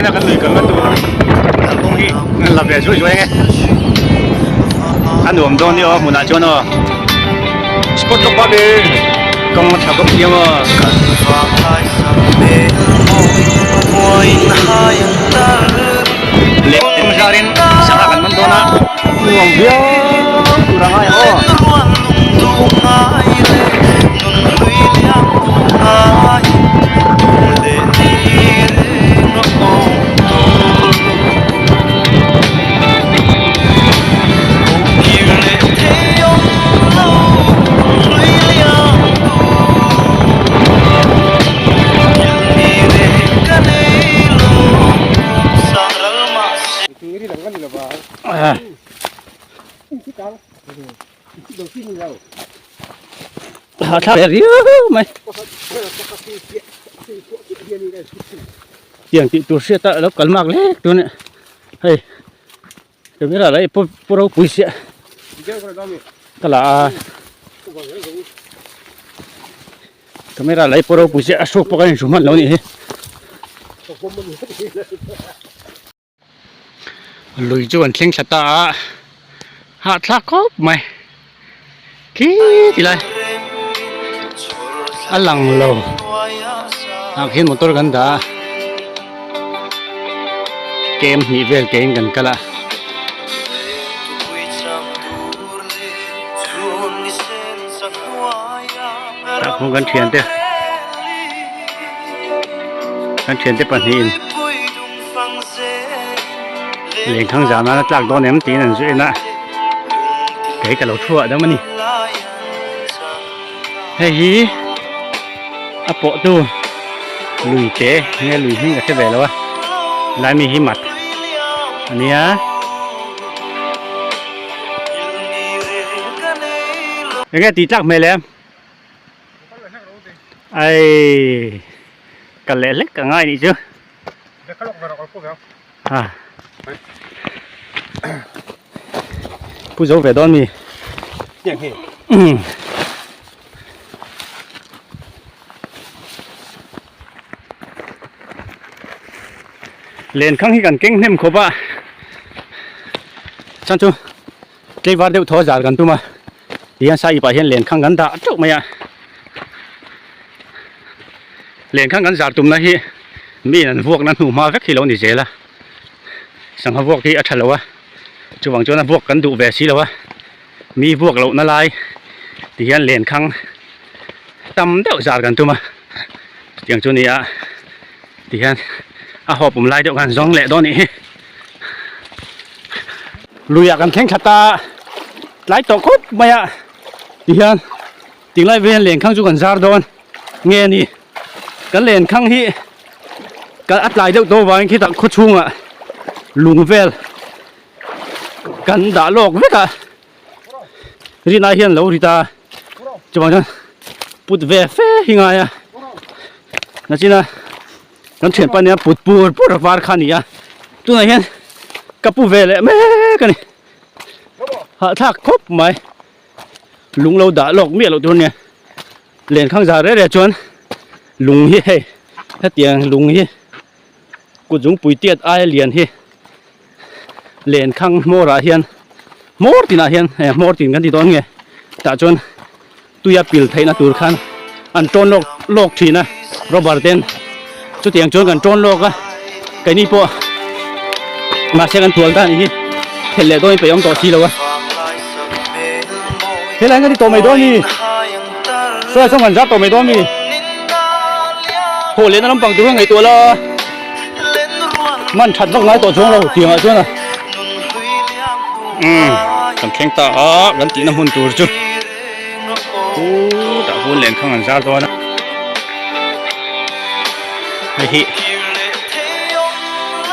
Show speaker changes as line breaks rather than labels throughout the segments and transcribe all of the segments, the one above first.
Kan lui kalna tur kawng hi an la ve zuai zuai ang e. A nuam dawn ni aw hmunah chuan aw. Spot lawk bak e. Kawng a tha bawk sia maw. Leh kawng zarin sangha kan man dawn a. Nuam viau tur a ngai ang aw. Thla leh riau mai tiang tih tur hriat a lo kal mak lek tun e hei camera lah hi pu ropui siah ka la a camera lah hi pu ropui siah a hrawk pawh ka inhru hman lo a nih hi. Lui chu an thleng thla ta a, hahthlak khawp mai khi ti lai a lang lo ah khian motor kan dah a kem hnih vel ke in kan kal a. Tah khuan kan thiante kan thiante pahnihin Lenkhang zan nana tlak dawn em tiin an zui en a kei ka lo thu ah dam a ni hei hi a pawh tu lui te nge lui hming ka hre ve lo a lai mi hi mat a nia. Enge tih tlak hmel em? Ai kal leh hlek ka ngai nih chu. Ha. Pu zo ve dawn mi. Lenkhang hi kan keng hnem khawp a. Chuan chu tlaivar deuh thaw zar kan tum a. Tihian sai ipah hian lenkhang kan dah teuh mai a. Lenkhang kan zar tumna hi mi in an vuakna hnu hma vek hi lo ni zel a. Sangha vuak hi a tha lo a. Chuvang chuan a vuak kan duh ve si lo a. Mi vuak lohna lai tihian lenkhang tam deuh zar kan tum a. Chutiang chu a ni a. Tihian a hawp awm lai deuh khan zawng leh dawn nih hi. Luiah kan thleng thla ta tlai tawh khawp mai a tihian tinglai vel lenkhang chu kan zar dawn nge a ni kan lenkhang hi kan a tlai deuh tawh avangin khitah khaw chhungah lung vel kan dah lawk vek a rinai hian lo ri ta chuvang chuan put ve fe hi ngai a nachina Kan thianpa nia put pur pur a var kha a ni a tunah hian ka pu ve leh mek a ni hahthlak khawp mai lung lo dah lawk miah loh tur a nia lenkhang zah reh reh chuan lung hi hei hetiang lung hi kut zungpui tiat aia lian hi lenkhang hmawr ah hian hmawr tinah hian hmawr tin kan ti dawn nge tah chuan. Tuia pil theihna tur khan an tawn lawk lawk thin a rubber ten chutiang chuan kan tawn lawk a keini pawh mahse kan tual dan hi khelh leh dawn in peih awm tawh si lo a helai an ti tawh mai dawn mi sawi sawn kan zar tawh mai dawn mi haw lehna lampang tur kha ngaihtuah la man that vak ngai tawh chuang lo tiangah chuan a umm kan thleng ta a kan tihna hmun tur chu. Khutah hun lenkhang an zar dawn a hei hi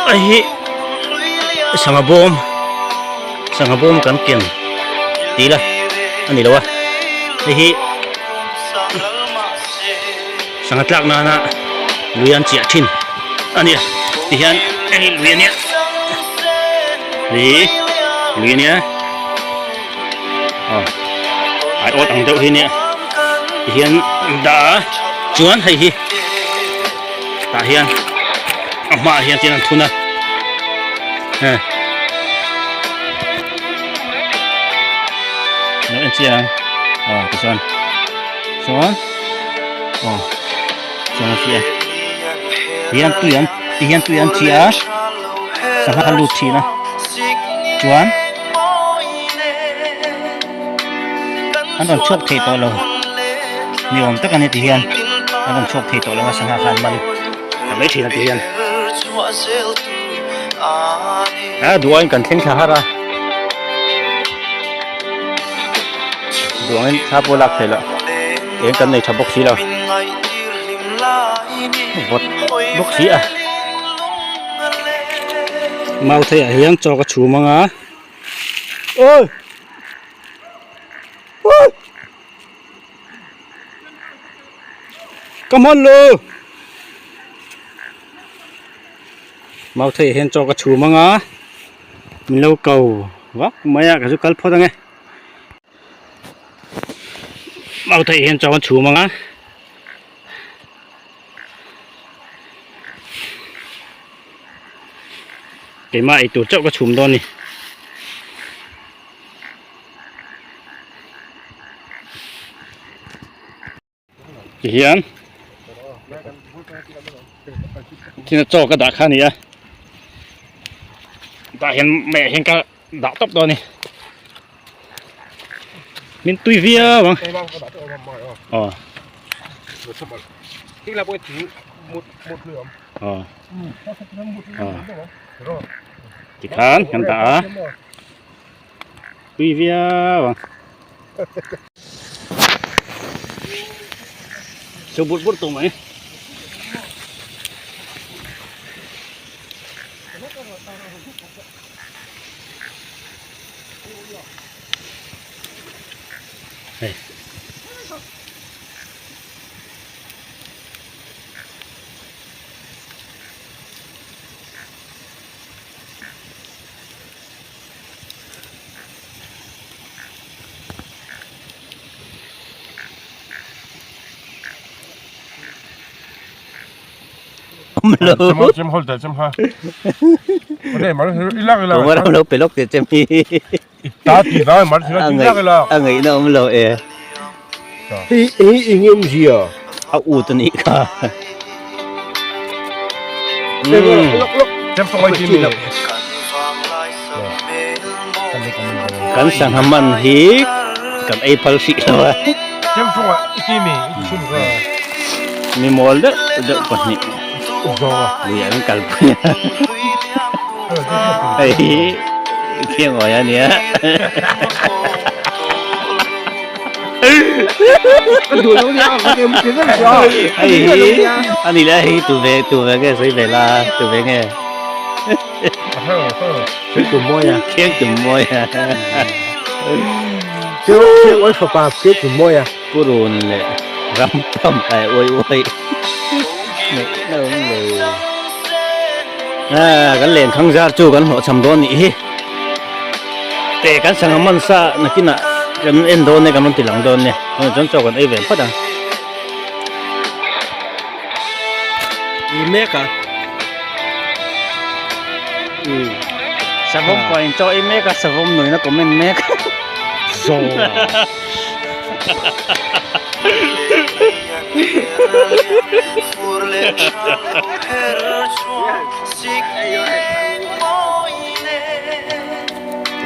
hei hi sangha bawm sangha bawm kan ken tih ila a ni lo a hei hi sangha tlak nana lui an chiah thin a ni tihian hei hi lui a nia hei hi lui a nia. Aw ai awt ang deuh hi nia tihian an dah a chuan hei hi tah hian. A hmaah hian tin an thun a eh lo en chiang ang aw tichuan chuan aw chuan a fiah tihian tui an tihian tui an chiah a sangha a lut thin a chuan an rawn chhuak thei tawh lo ni awm tak a ni tihian an rawn chhuak thei tawh lo a sangha kha an man ta mai thin a tihian a duain kan thleng thla har a duangin thla pawh lak theih loh eng kan nei tha bawk si lo vawt bawk si a mau theiah hian chaw ka chhum ang a. Ôi! Ôi! Come on lo! Mau thei hian chaw ka chhum anga min lo ko vak mai a ka chu kal phawt ange. Mau thei hian chaw an chhum anga. Keimah eitur chauh ka chhum dawn a ni. Tihian thil chaw ka dah kha a ni a tah hian meiah hian ka dah tawp dawn a ni min tui viau ang aw aw aw tikhan kan dah a tui viau ang. Chu bur bur tawh mai. Hei. Lo pe lawk teh che mi a ngaihna awm lo e
Hei hei eng em zia
a ut a nih kha Kan sangha man hi kan ei phal hrih lo a. Mi mawl deuh deuh pahnih lui an kalpui a. Hei hi Khiangawi a nia. Hei hi a ni le hei tu ve tu ve nge sawi ve la tu ve nge.
Khiang tum mawi a.
Khiang tum mawi a.
Khiang awi fapa khiang tum mawi a.
Purun leh ram tam ai uai uai. Neih na awm lo. Ah kan len khang zar chu kan hlawh cham dawn nih hi. Te kan sangha man sa nakinah kan en dawn e kan rawn ti lang dawn e. Tunah chuan chaw kan ei ve phawt ang.
I mek a.
Savawm pawh in chaw ei mek a savawm nuina comment mek.
Zaw.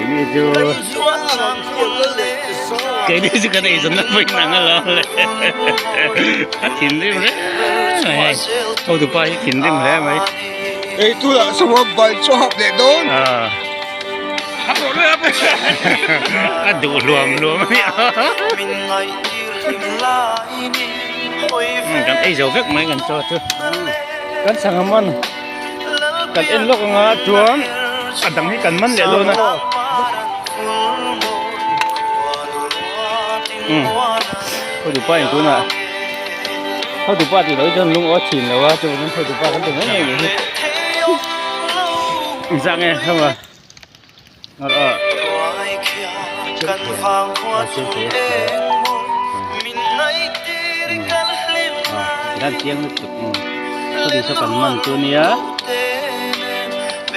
Keini chu keini chu kan eizawnna pawhin ang alawm le a thinrim hle mai hei hotupa hi thinrim hle mai.
Ei tunah sawm bai chu hap leh dawn.
A duh hluam hluam a nia. Kan ei zo vek mai kan chaw chu. Kan sangha man kan en lawk anga chuan a dang hi kan man leh dawn a. Hotupa in tunah hotupa tih loh hi chuan lung aw thin lo a chuvangin hotupa kan ti mai mai a nih hi. Engzah nge heng a. Tihian chiang lutuk khawding saw kan man chu nia.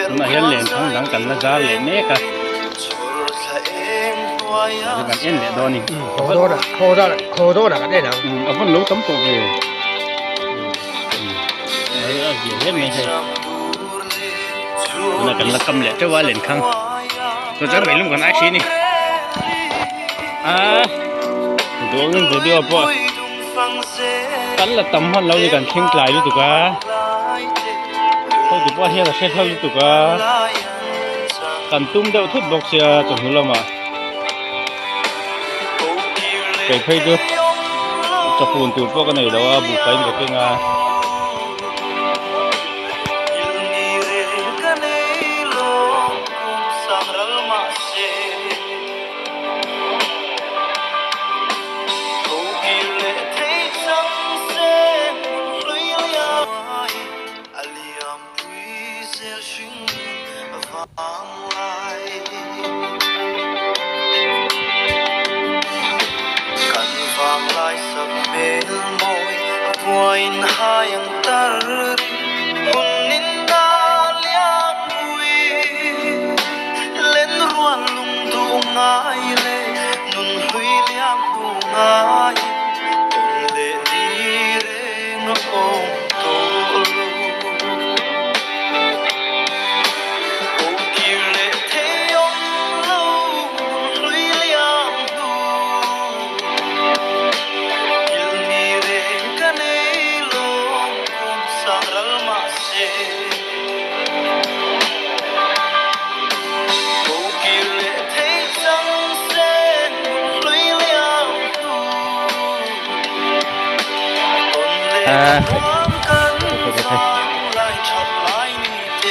Tunah hian lenkhang dang kan la zar leh mek a kan en leh dawn a ni. A vawn lo tam tawh ve a zia hle mai hei tunah kan la kam leh teuh a lenkhang chu chuan meilum kan ai hri a ni a duangin video pawh kan la tam hman lo ni kan thleng tlai lutuk a hotu pawh hian a hre hlauh lutuk a kan tum deuh thut bawk sia chawhnu lamah kei phei chu chawfun tur pawh ka nei lo a buhfai in ka keng a.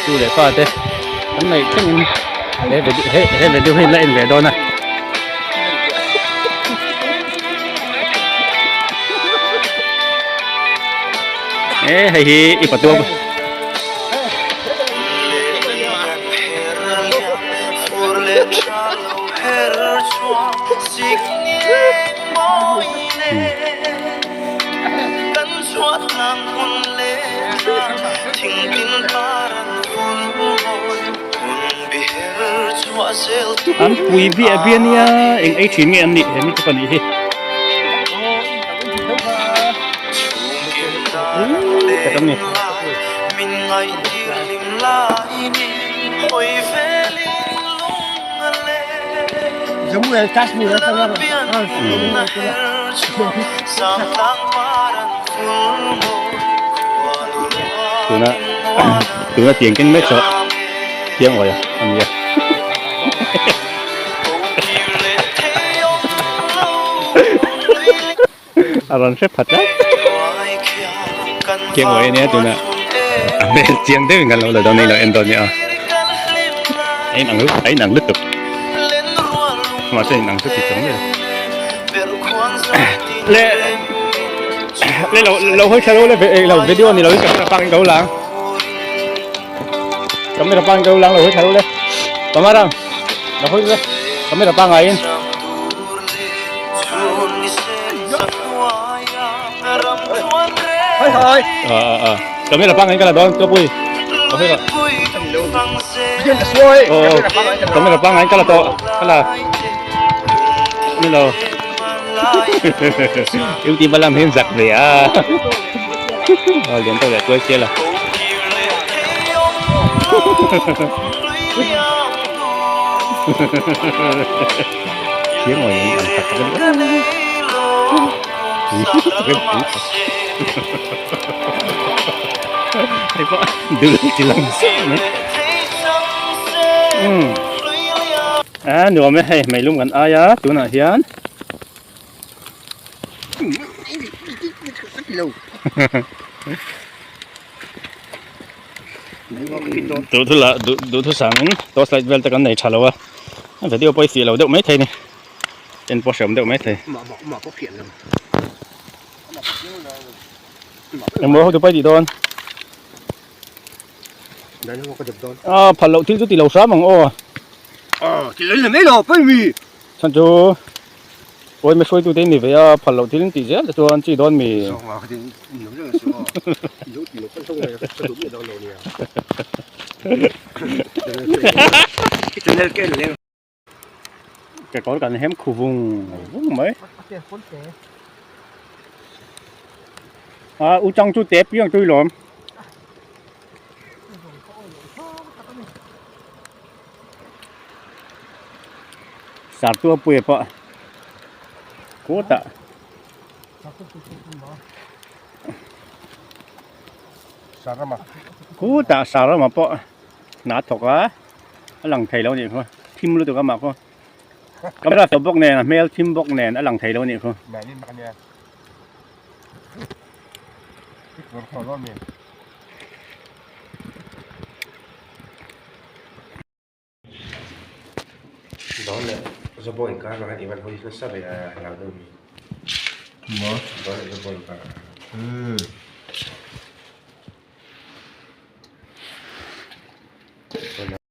Tu leh fa te an neih thlengin he video he he video hi la en ve dawn a. E hei hi i patua An pui biah biah nia eng ei thin nge an nih he mi te pahnih hi. Tak an ni. Tuna tuna tiang keng mek saw tiang awih a ni a. A rawn hre phat a. Tiang awih a nia tuna a hmel chiang deuhin kan lo la dawn a ni lo en dawn nia. A inang a inang lutuk mahse inang chu ti chuang mai lo. Le le lo lo hawi thla lo le lo video ni lo in camera pangin ka lo lang camera pangin ka lo lang lo hawi thla lo le Tamara lo hawi le camera pangaiin. Camera pangaiin ka la dawn ka pui lo hawi rawh aw camera pangaiin ka la tawh ka la ni lo Ưu tiên ba lam hian zak ve a aw lian tawk leh tuai sial a thiang awih an ang tak tak a ni hei pawh dul chi lang zeuh mai umm a nuam e hei meilum kan ai a tunah hian. Duhthu lah duhthu sangin torch light vel te kan nei tha lo a video pawh i fih lo deuh mai thei ni en pawh hreawm deuh mai thei engmaw hotu paih tih dawn a phal loh thil chu ti lo hram ang aw chhan chu. Awi mi hruaitute in ni ve a, phal loh thil in tih zel te chuan chi dawn mi. Kekawr kan hem khu vung vung mai. A u chang chu te piang tui lawm. Sar chu a pui pawh kawtah. Khutah Sarama pawh hna a thawk a, a lang thei lo a nih kha, thim lutuk amah khaw camera tawp bawk nen a hmel thim bawk nen a lang thei lo a nih kha.